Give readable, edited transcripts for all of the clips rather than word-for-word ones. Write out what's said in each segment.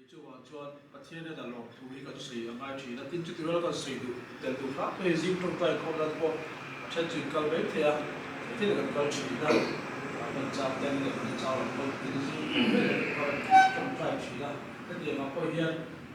Chuvang chuan Pathian hian a lawmthu hi kan sawi a ngai thin a, tin chuti ruala kan sawi duh tel duh hram pawh hi zing tawngtai khawm nan pawh a then chu in kal mai thei a, theihthian kan kal thin a, kan chang ten leh kan chau lam pawh tin zing tawh vel leh kan tawngtai thin a, hetiang ah pawh hian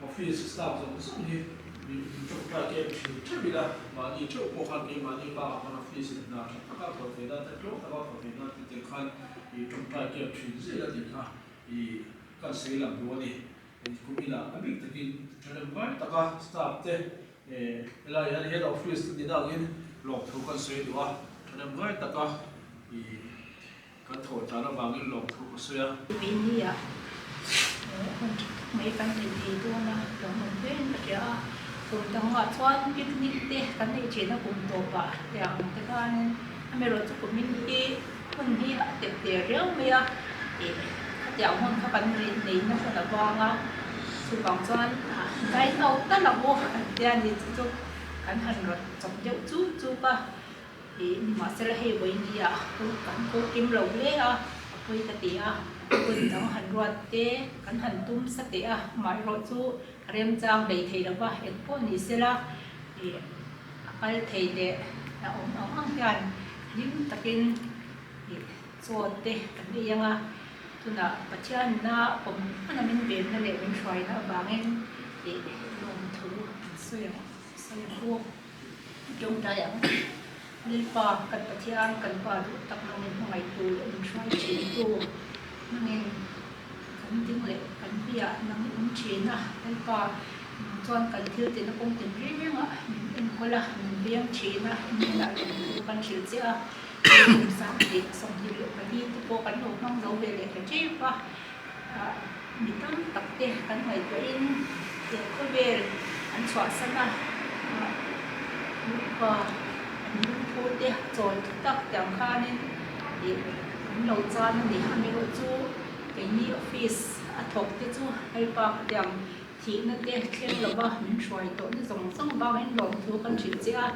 office staff zawng zawng hi min tawngtai kem thin theuh ila, mahni theuh pawh khan keimahni bakah khan office in hna tha taka thawh theih nan te tlawm taka thawh theih nan tih te khan i tawngtai kem thin zel a tih kha i Kan sawi lang duh a ni. Kuminah a bik takin thahnem ngai taka staff te helai hian head office te nina angin lawmthu kan sawi duh a, thahnem ngai taka kan thawh tlan avangin lawmthu ka sawi a. Keini-ah hun tha tak mai kan nei thei dawn a, lawmawm hle in ka hria a. Kum dangah chuan picnic te kan neih thin a kum tawpah tiang ang te khanin amaherawhchu kumin hi Hun hi a tep ve riau mai a, ih khatiang hun kha kan nei nei nasa lo vang a, chuvang chuan dine out ta lo u an tia ni chu chu kan han rawn chawp deuh chuk chuk a, ih nimahsela hei vawinia kan ko kim lo hle a, a pawi ka ti a, hun dang han ruat te kan han tum sa teh a, amaherawh chu remchang hlei thei lo va, engpawh ni sela ih a kal thei leh a awm ang ang hian hlim takin ih chaw te kan ei ang a, tunah Pathianna awm hmana min venna leh min hruaina avangin ih lawmthu an sawi ang sawi ang u. Tawngtai ang Lalpa kan Pathian kan Pa duh tak nangin hmangaihtu leh min hruai thintu nangin Kan ding leh kan hliah nang i awm thin a, Lalpa chuan kan thil tina kawng tin reng rengah min enkawl a, min veng thin a, i hnenah lawmthu kan hrilh che a, hei kum 24 te pawh kan lo hmang zo ve leh ta tep a, mi tam tak te kan ngaihtuahin he khawvel an chhuahsan a, Lalpa an lungphu te chawl thu tak tiang khanin ih kan lo chan a ni, amaherawh chu. Keini office a thawk te chu Lalpa khatiang thihna te thleng lova min hruai tawhna zawng zawng vangin lawmthu kan hrilh che a,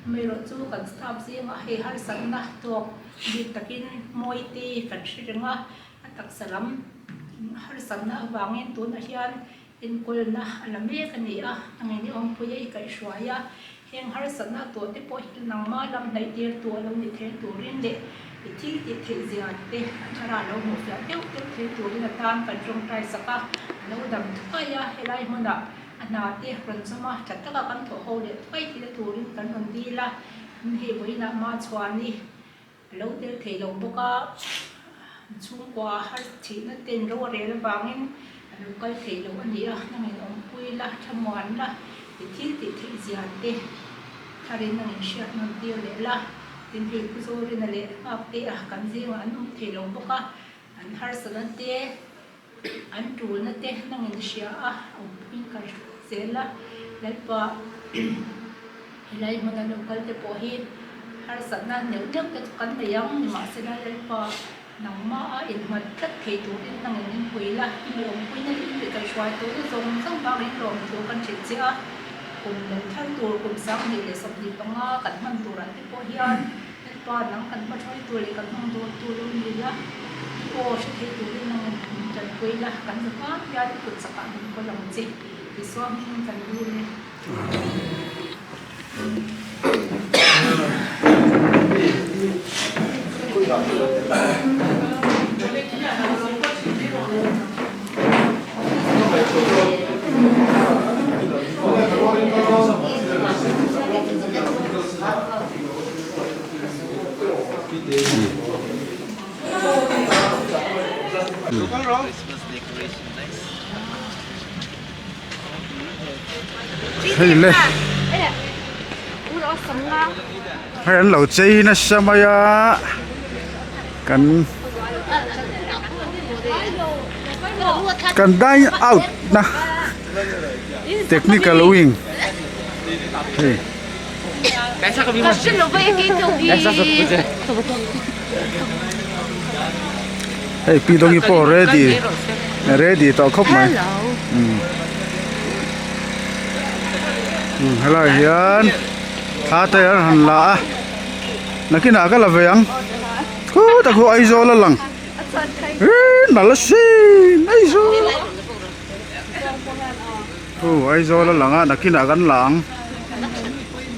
amaherawh chu kan staff zingah hei harsatna tawk bik takin Mawite kan hre reng a, a taksa lam harsatna avangin tunah hian Enkawlna a la mek a ni a, nangin i awmpui a i kaihhruai a, heng harsatna a tuah te pawh hi nangma lam hnaih tir tu a lo ni thei turin leh i thil tih theih zia te a thara lo hmuh fiah deuh deuh thei turin a tan kan tawngtai sak a, a lo dam thuai a, helai hmunah a hna te rawn zawm a, tha taka kan thawh ho leh thuai thil turin kan rawn dil a, hei vawiinah ma chhuan i. A lo tel thei lo bawk a, an chhungkua har thihna ten ro a rel avangin a lo kal thei lo a ni a, nangin awmpui la, thlamuan la, i thil tih theih zia te tharin nangin hriat nawn tir leh la, tin hei Pu Zorina leh Nghakte a kan zingah an awm thei lo bawk a, an harsatna te, An tulna te nangin hria a, awmpuiin kan hruai zel a, Lalpa helai hmuna lo kal te pawh hi harsatna neuh neuh te chu kan nei ang, nimahsela Lalpa nangmaha innghat tlat thei turin nangin min pui la, i mi awmpuina leh i mi kaihhruai tawhna zawng zawng bangin lawmthu kan hrilh che a, kum lo thar tur kum 2025 kan hman turah te pawh hian Lalpa nang kan hma hruaitu leh kan hmang dawrtu lo ni la, i aw hre thei turin nang min tanpui la, kan za hma hian i kut chakah min kawl ang che, Isua hmingin kan dil e. Hei le hei an lo chei nasa mai a kan kan dine out na technical wing hei. Hei pi dawngi pawh ready ready tawh khawp mai umm helai hian thla te an han la a nakinah ka la ve ang khutah khu Aizawl a lang ih nalh asin Aizawl. Khu Aizawl a lang a nakinah kan la ang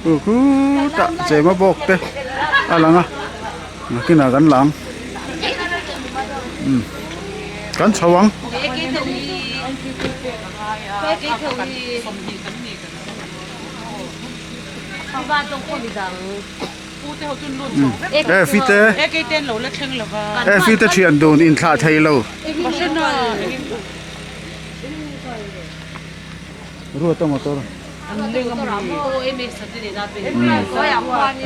khu khutah chema bawk te a lang a nakinah kan la ang umm kan chho ang. E fite e fite thian dun inthlah thei lo. Ruata motor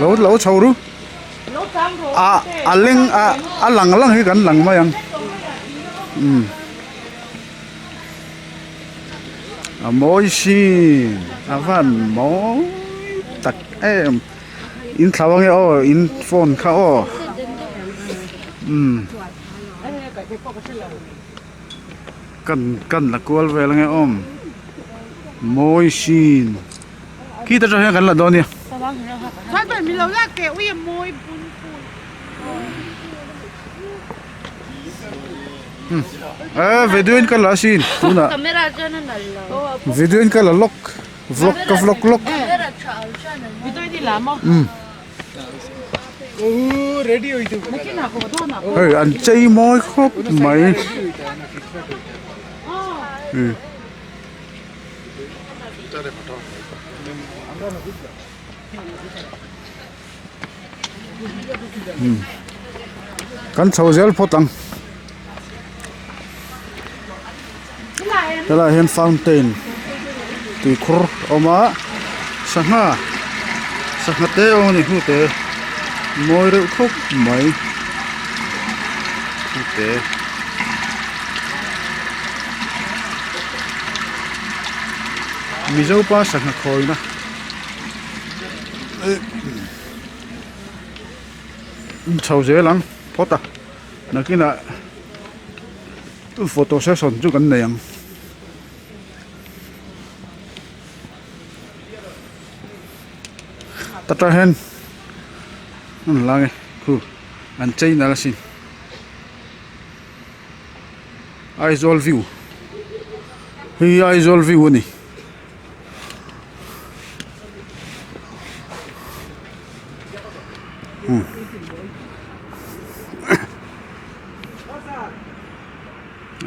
lo lo chho ru a a leng a a lang lang hi kan lang mai ang umm a mawi sin a van mawi tak em in thlau ange aw in phone kha aw umm. Kan kan la kual vel ange awm mawi sin khi te atang hian kan la dawn nia. Eh video in ka la sin tunah video in ka la lawk vlog ka vlog lawk. Umm. Hei an chei mawi khawp mai kan chho zel phawt ang helaiah hian fountain tuikhur a awm a sangha sangha te a awm a ni hnute mawi reuh khawp mai hnute. Mizo pa sangha khawina chho zel ang phawt a nakinah photo session chu kan nei ang. Tata hian an lang e khu an chei nalh asin Aizawl view hei hi Aizawl view a ni.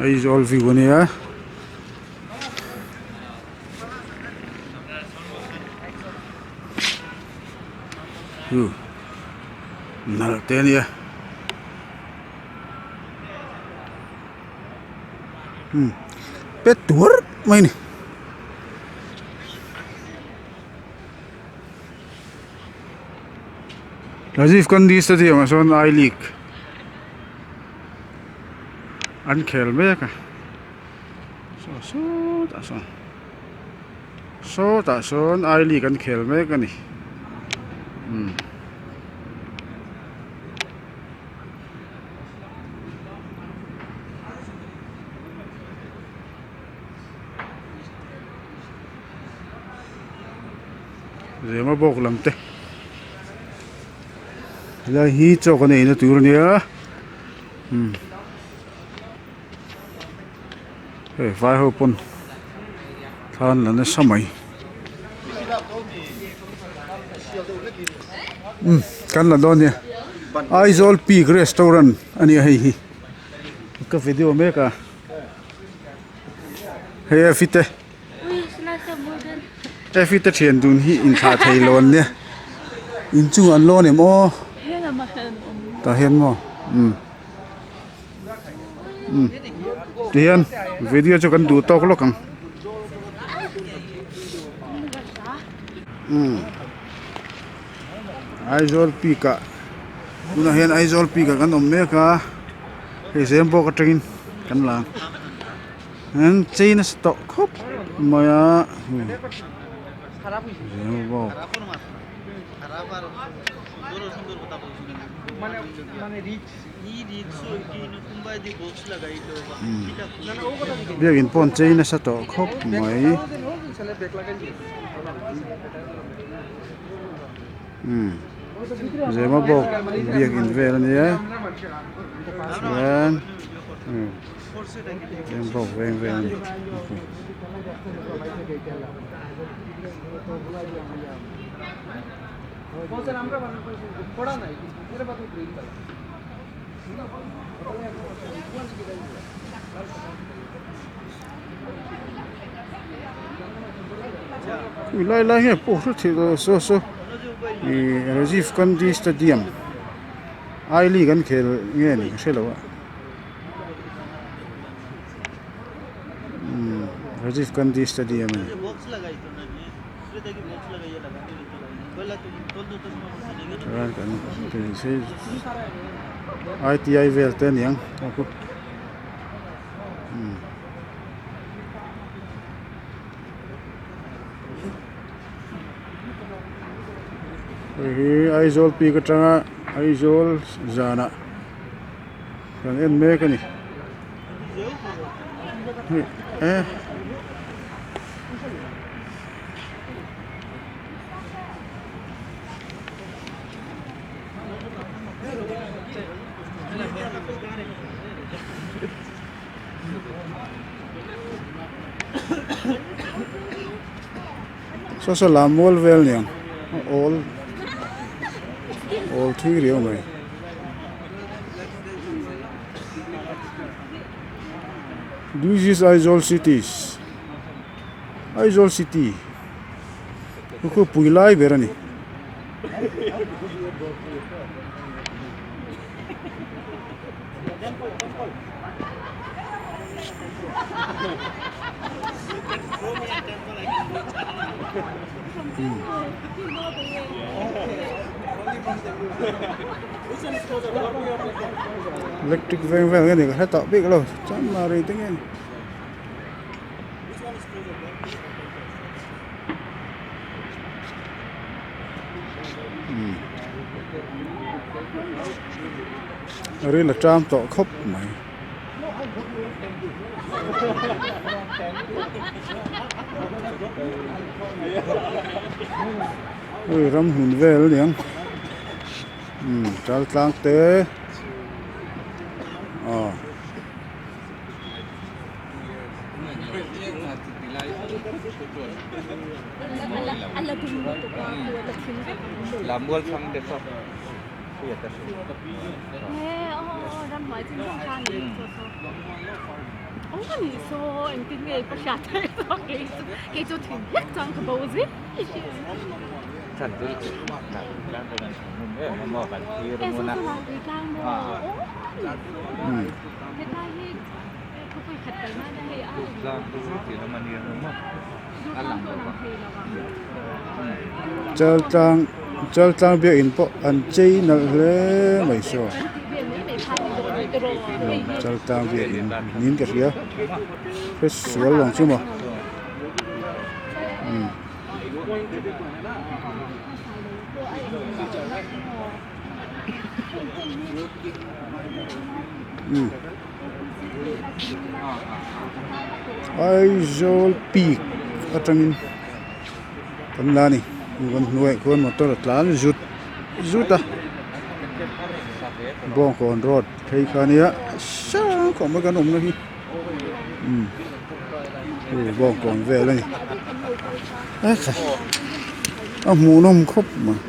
Aizawl view a nia huh nalh te a nia umm pet tuar mai a ni. Rajiv Gandhi Stadium ah sawn I League an khel mek a saw sawtah sawn sawtah sawn I League an khel mek a ni umm. Zema bawk lam te helai hi chaw kan eina tur ania umm hei vai ho pawn thla an la nasa mai umm kan la dawn nia Aizawl peak restaurant ania hei hi ka video mek a hei a fite. Efi te thian dun hi inthlah thei lo an nia inchungah an lawn em aw tah hian maw umm umm tihian video chu kan duh tawk lawk ang umm Aizawl peak ah tunah hian Aizawl peak ah kan awm mek a hei Zembawk atangin kan la ang. An chei nasa tawh khawp mai a biakin pawh an chei nasa tawh khawp mai Zemabawk biakin vel a nia chuan. Veng bawk veng vel a ni. Ui lai lai nge pawh hre thei lo saw saw ih Rajiv Gandhi Stadium I League an khel nge ni ka hre lo a umm Rajiv Gandhi Stadium a ni. Chuan kan I_T_I vel te aniang umm. Hei hi Aizawl peak atanga Aizawl zanah kan en mek a ni hei e. Saw saw lam mual vel niang a awl awl thui riau mai. This is Aizawl cities Aizawl city khu khu pui lai ber a ni. Electric veng vel nge ni ka hre tawh bik lo chuan mari te nge ni. Ril a ṭam tawh khawp mai. Hei ramhmun vel a niang umm chal tlang te aw. Chaltlang Chaltlang biakinn pawh an chei nalh hle mai saw Chaltlang biakinn niin ka hria hre sual lo ang chu maw umm. Aizawl peak atangin kan la a ni kan hnuaiah khuan motor a tlan zut zut a bawngkawn road phei kha ania sang khawp mai kan awmna hi umm hei bawngkawn vel a ni a hmuhnawm khawp mai.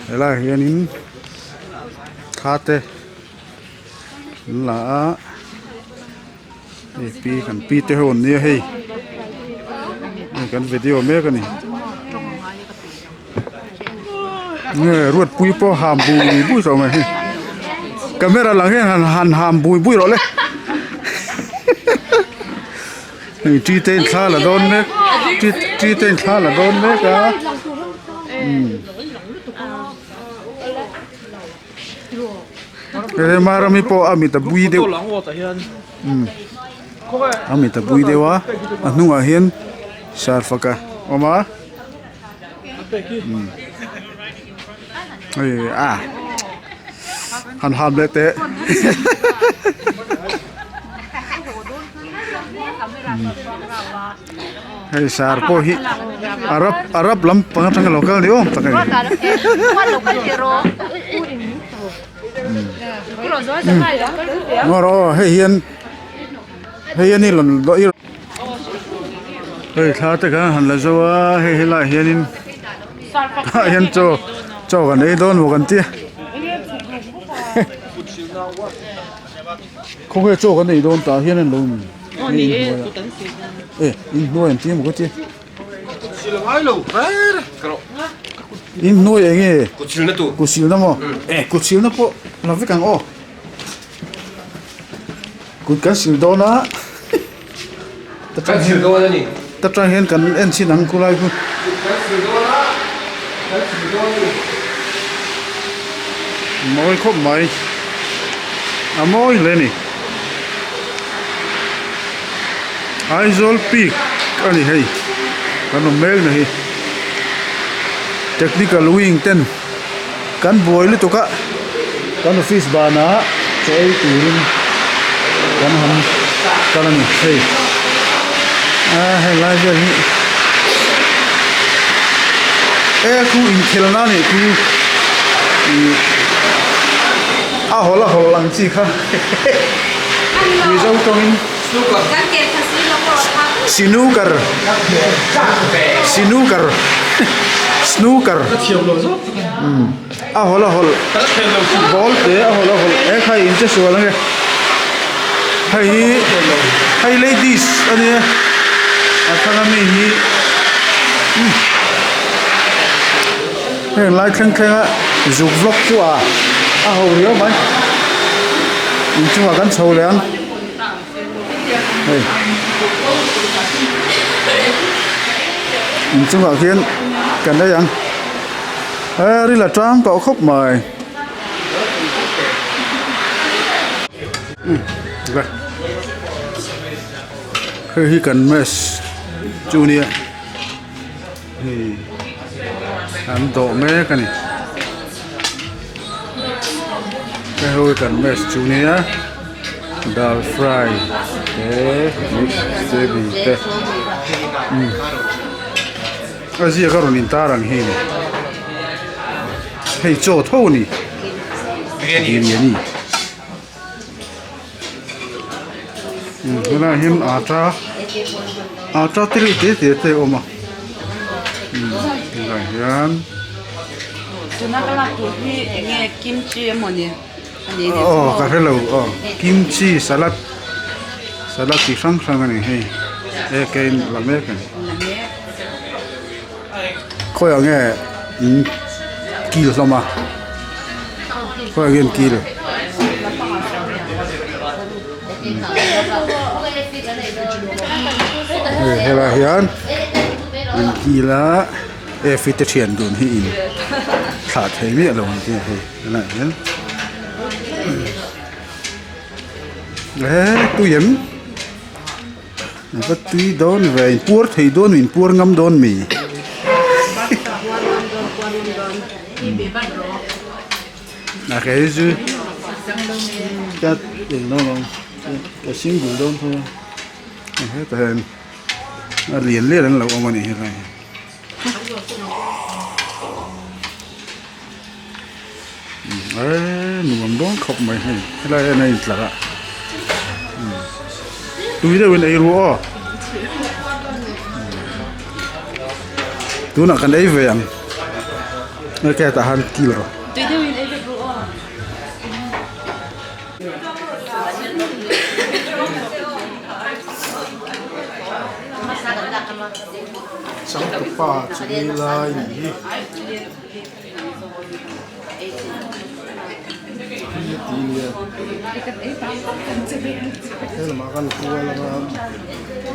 Helaiah hianin thla te an la a hei pi kan pi te ho an nia hei hei kan video mek a ni nge ruatpui pawh ham bui bui tawh mai hei camera lang hian han han ham bui bui rawh le hei ṭi te in thla la dawn mek ṭi ṭi te in thla la dawn mek a umm he marami pawh a mit a bui deuh umm a mit a bui deuh a a hnungah hian sarfaka a awm a. Hei a han ham leh teh Hei sar pawh hi Arab Arab lampang atanga lo kal ni awm tak a ni. Ngaw rawh aw hei hian hei hian i rawn hei thla te khan han la zo a hei helaiah hianin tah hian chaw chaw kan ei dawn maw kan tia khawnge chaw kan ei dawn tah hian an lo e inhnuai an tia maw ka tia inhnuai eng nge kutsilna maw e kutsilna pawh la vek ang aw. Kut kan sil dawn a Kan sil dawn a ni. Ta tang hian kan en chhin ang khulai khu. Kut kan sil dawn a, kan sil dawn a ni. Mawi khawp mai. A mawi hle a ni. Aizawl peak a ni hei. Kan awm mek na hi. Technical wing ten. Kan buai lutuk a, kan office banah chaw ei turin kan han kal a ni hei a heng lai vel hi e khu inkhelhna a nih khu ih a hawl a hawl ang chi kha mizo tawngin snooker snooker snooker a hawl a hawl ball te a hawl a hawl e khai in che sual ange hei hi hei ladies a nia a thlang ami hi heng lai thleng thleng a zuk vlog chu a a ho riau mai inchungah kan chho leh ang. Hei inchungah khian kan ei ang he ril a tang tawh khawp mai hei hi kan mess chu nia hei an dawh mek a ni hei ho hi kan mess chu nia dal fry te mix gravy te umm a ziak a rawn intar ang hi ni hei chaw tho a ni biryani umm helaiah hian atta atta te reuh te te te a awm a umm helaiah hian aw ka hrelo aw kimchi salad salad chi hrang hrang a ni hei e kein la mek a ni khawiah nge in kil hlawm a khawiah nge in kil hei helaiah hian an kil a efi te thian dun hi in thlah thei miah lo ang tih hei helaiah hian eee tui em. A va tui dawn ve in puar thei dawn in puar ngam dawn mi a kei chu ka eng dawn lo ka single dawn tho a hetah hian a lian lian an lo awm a nih hi helai hi. Eee nuam dawn khawp mai hei helai hian a intlar a tui deuhin ei ru aw tunah kan ei ve ang hei tah hian kil rawh. Changtupa chu ei lai nih hi. Hi a ti nia. He lamah khan kual anga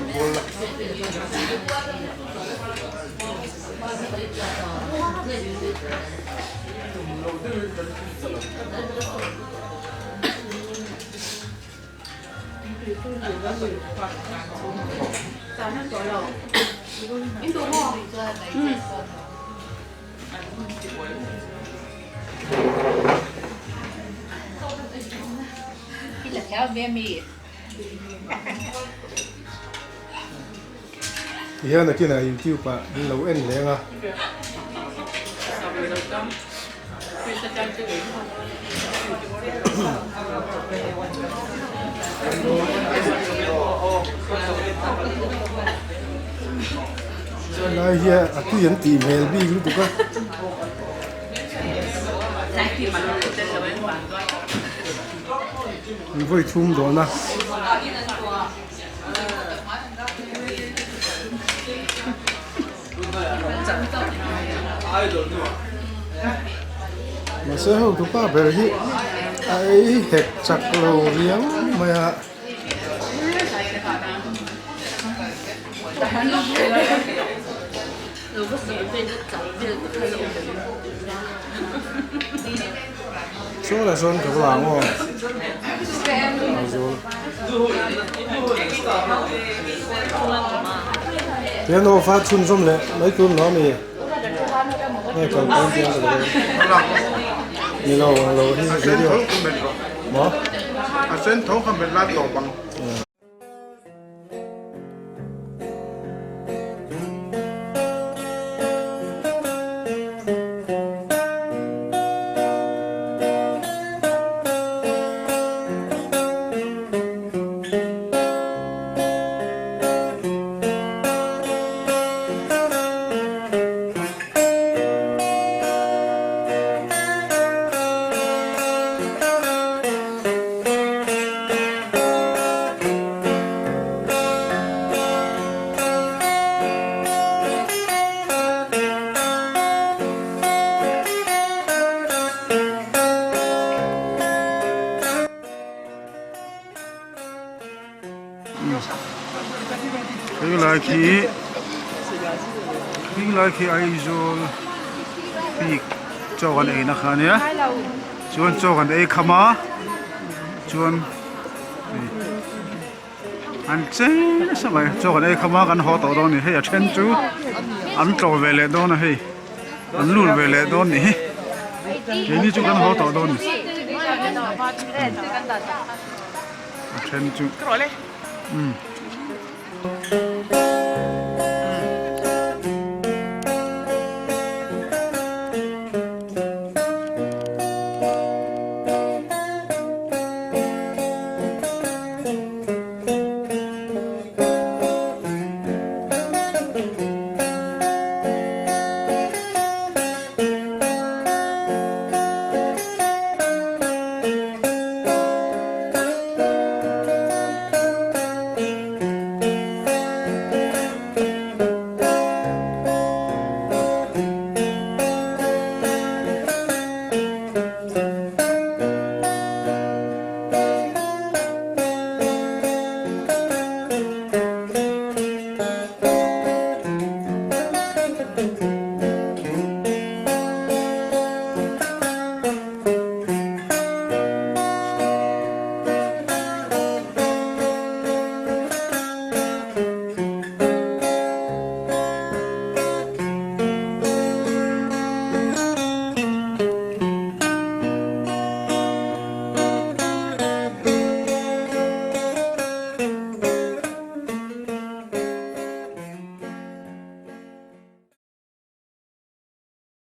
kual a. Tihian nakinah YouTube ah an lo en leng a. Helai hian a tui an tih hmel bik lutuk a. An vawi thum dawn a. Mahse ho tupa ber hi a ei hek chak lo riau mai a. Saw lah sawn ka va ang aw Aizawl Tihian aw fa chhunzawm leh mai tur nuam i nge kal dawn chiang ka lo ni lo lo hi video maw A sen tho kha hmet lai tawp ang. Khilai khi khilai khi Aizawl peak chaw kan ei na kha ania chuan chaw kan ei kham a chuan an chei nasa mai chaw kan ei kham a kan haw tawh dawn a ni hei a then chu an tlawh ve leh dawn a hei an lut ve leh dawn a ni hi keini chu kan haw tawh dawn a ni. A then chu umm.